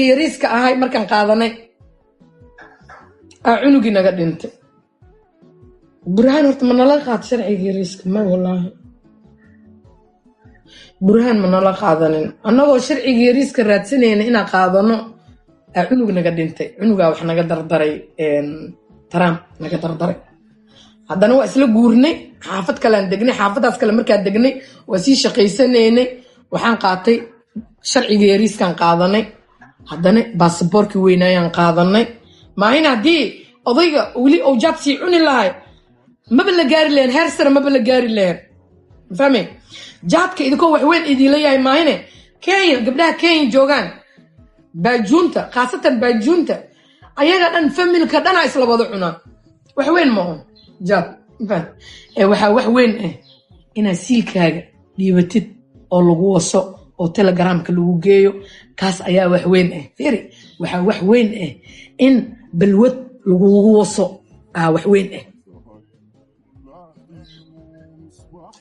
Yariiska ahay markaan qaadanay aa cunugii naga dhintay. Burhaan horta ma nala qaad sharciga yariiska? Ma, wallaahi Burhaan ma nala qaadanin. Annagoo sharciga yariiska raadsanayna inaan qaadano aa cunug naga dhintay. Cunugaa wax naga dardaray, Trump naga dardaray. Haddana waa isla guurnay, xaafad kalean degnay. Xaafadaas kale markaa degnay waa sii shaqaysanaynay. Waxaan qaatay sharciga yariiskaan qaadanay, haddana baasaboorkii weynaayaan qaadanay. Maahin haddii odayga weli uu jaad sii cuni lahay, maba la gaari lahayn heer sare, maba la gaari lahayn. Mafahme? Jaadka idinkoo wax weyn idiinla yahay maahine. Kenya, gabdhaha Kenya joogaan, baajuunta, khaasatan baajuunta, ayaga dhan familka dhanaa isla wada cunaa. Wax weyn ma oon jaad, mafahant? Ee waxaa wax weyn ah inaad siilkaaga dhiibatid oo lagu waso oo Telegramka lagu geeyo. Kaas ayaa wax weyn ah. Fiiri, waxaa wax weyn ah in balwad lagugu waso aa wax weyn ah.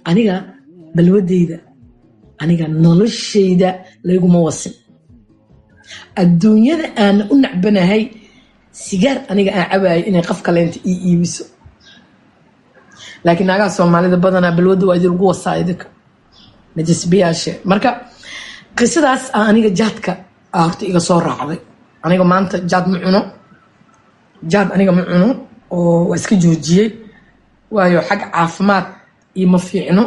Aniga balwadeyda, aniga noloshayda layguma wasin. Adduunyada aana u nacbanahay sigaar aniga aan cabayo inay qof kaleenta ii iibiso. Laakiin naagaha Soomaalida badanaa balwadda waa idin lagu wasaa, idinka najasbiyaashe. Marka qisadaas aa aniga jaadka aa horta iga soo raacday. Aniga maanta jaad ma cuno, jaad aniga ma cuno oo waa iska joojiyey, waayo xag caafimaad iima fiicno.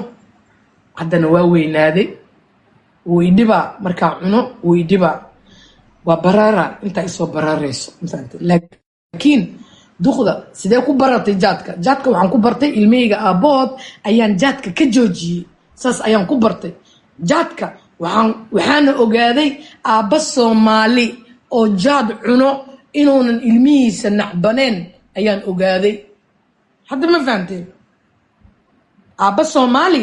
Haddana waa weynaaday, wuu idhibaa markaa cuno, wuu idhibaa, waa baraara intaa isoo baraarayso, mafahantay? Laakiin duqda sidee ku baratay jaadka? Jaadka waxaan ku bartay ilmahayga aabbahood ayaan jaadka ka joojiyey, saas ayaan ku bartay jaadka. Waxaana ogaaday aabba Soomaali oo jaad cuno inuunan ilmihiisa nacbaneen ayaan ogaaday hadda, ma fahamteen? Aabba Soomaali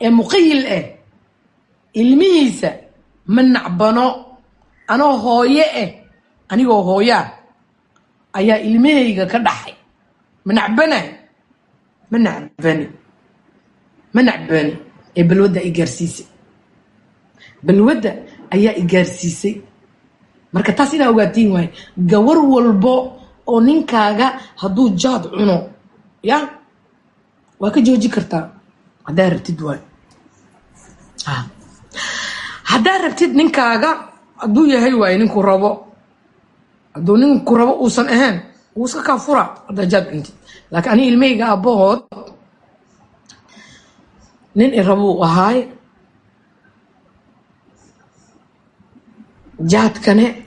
ee muqayil ah ilmihiisa ma nacbano. Anoo hooye ah, anigoo hooyaa ayaa ilmahayga ka dhaxay, ma nacbanay? Ma nacbani, ma nacbani. Ee balwadda i gaarsiisay, balwadda ayaa i gaarsiisay. Marka taas inaa ogaatiin waaye. Gawar walbo oo ninkaaga hadduu jaad cuno, ya waa ka jooji kartaa haddaa rabtid waay. Haddaa rabtid, ninkaaga hadduu yahay waaye ninku rabo. Hadduu ninku rabo uusan ahayn, wuu iska kaa fura haddaa jaad cuntid. Laakiin aniga ilmahayga aabbahood nin i rabuu ahaay, jaadkane.